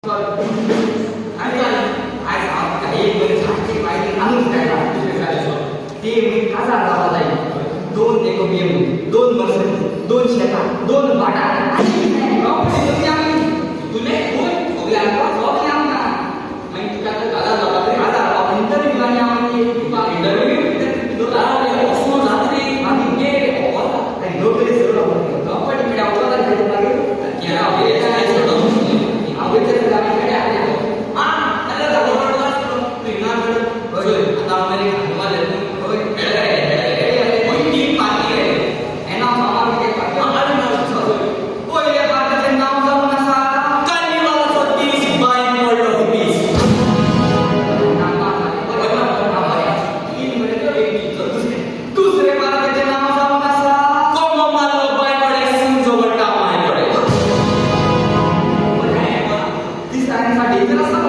आनी आयज हांव एक बरी सारकी माहिती आणून मेळटा. ती काजार जावपा जाय. दोन एको बीएम, दोन मर्सडीज, दोन शेतां, दोन भाटां आनी प्रॉपर्टी सगळी आमी तुले खूब सगळी आमकां, सगळें आमकां. मागीर तुका आतां काजार जावपा जाय. काजार जावपा इंटरव्यू आनी आमी तुका इंटरव्यू असो जाता रे. मागीर गे आनी नोकरी सुरू. प्रॉपर्टी कडेन वचपाक मागीर हांव वयता. आमी कडेन. आता अमेरिका. पयल्या पार्टाचें नांव जावन आसा कार्निवालाचो दीस, बांय पडलो हुपीस. दुसरे पार्टाचें नांव जावन आसा कोंबो मारलो बांय कडेन, सुजो वडटा माय कडेन. तिसऱ्या डेंजर आसा.